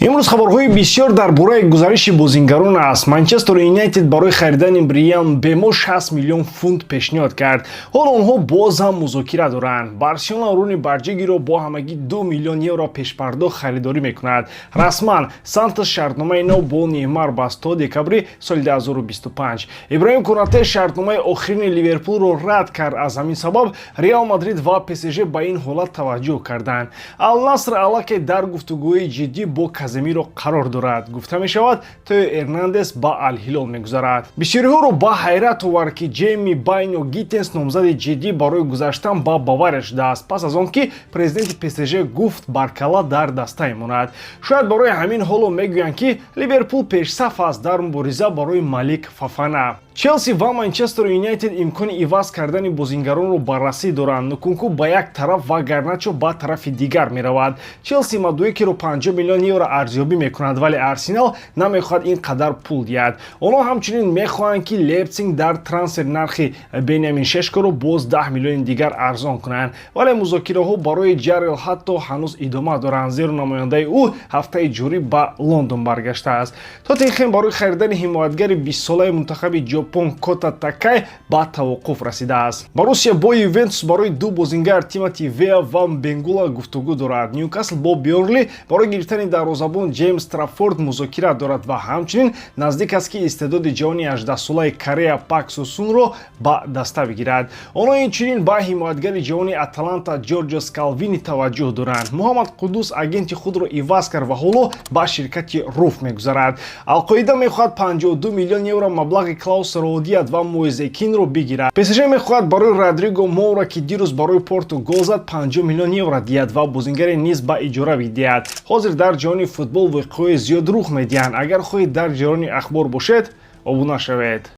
Имрӯз хабарҳои бисёр дар бораи гузариши бозингарон аст. Манчестер Юнайтед барои харидани Бриан Мбемо 60 миллион фунт пешниҳод кард. Ҳоло онҳо боз ҳам музокира доранд. Барселона Руни Барҷегиро бо ҳамагӣ 2 миллион евро пешпардохт харидорӣ мекунад. Расман, Сантос шартномаи нав бо Неймар баст то декабри соли 2025. Иброҳим Конате шартномаи охирини Ливерпулро рад кард. Аз ҳамин сабаб Реал Мадрид ва ПСЖ ба ин ҳолат таваҷҷӯҳ карданд. Алнаср аллакай дар гуфтугӯи ҷиддӣ бо Каземиро қарор дорад. Гуфта мешавад, Тео Эрнандес ба Алҳилол мегузарад. Бисёриҳоро ба ҳайрат овард, ки Ҷейми Байно Гиттенс номзади ҷиддӣ барои гузаштан ба Бавария шудааст, пас аз он ки президенти ПСЖ гуфт, Баркала дар даста мемонад. Шояд барои ҳамин ҳоло мегӯянд, ки Ливерпул пешсаф аст дар мубориза барои Малик Фофана. Челси ва Манчестер Юнайтед имкони иваз кардани бозингаронро баррасӣ доранд. Нкунку ба як тараф ва Гарначо ба тарафи дигар меравад. Челси Мадуекиро 50 миллион евро арзёбӣ мекунад, вале Арсенал намехоҳад ин қадар пул диҳад. Онҳо ҳамчунин мехоҳанд, ки Лейпсиг дар трансфер нархи Бенямин Шешкоро боз 10 миллиони дигар арзон кунанд, вале музокираҳо барои Ҷарел ҳатто ҳанӯз идома доранд, зеро намояндаи ӯ ҳафтаи ҷорӣ ба Лондон баргаштааст. Тоттенхем барои харидани ҳимоятгари 20-солаи мунтахаби Ҷопон Кота Такай ба тавоқуф расидааст. Боруссия бо Ювентус барои ду бозингар, Тимоти Веа ва Бенгула, гуфтугӯ дорад. Ньюкасл бо Бёрнли барои гирифтани дарвозабон Ҷеймс Траффорд музокира дорад ва ҳамчунин наздик аст, ки истеъдоди ҷавони 18-солаи Корея Пак Сусунро ба даста бигирад. Онҳо инчунин ба ҳимоятгари ҷавони Аталанта Ҷорҷо Скалвини таваҷҷӯҳ доранд. Муҳаммад Қудус агенти худро иваз кард ва ҳоло ба ширкати Руф мегузарад. Алқоида мехоҳад 52 миллион евро маблағи Клаус диҳад ва Мойзе Кинро бигирад. ПСЖ мехоҳад барои Родриго Моура, ки дирӯз барои Порту гол зад, 50 миллион евро диҳад ва бозингаре низ ба иҷора бидиҳад. Ҳозир дар ҷаҳони футбол воқеаҳои зиёд рух медиҳанд. Агар хоҳед дар ҷараёни ахбор бошед, обуна шавед.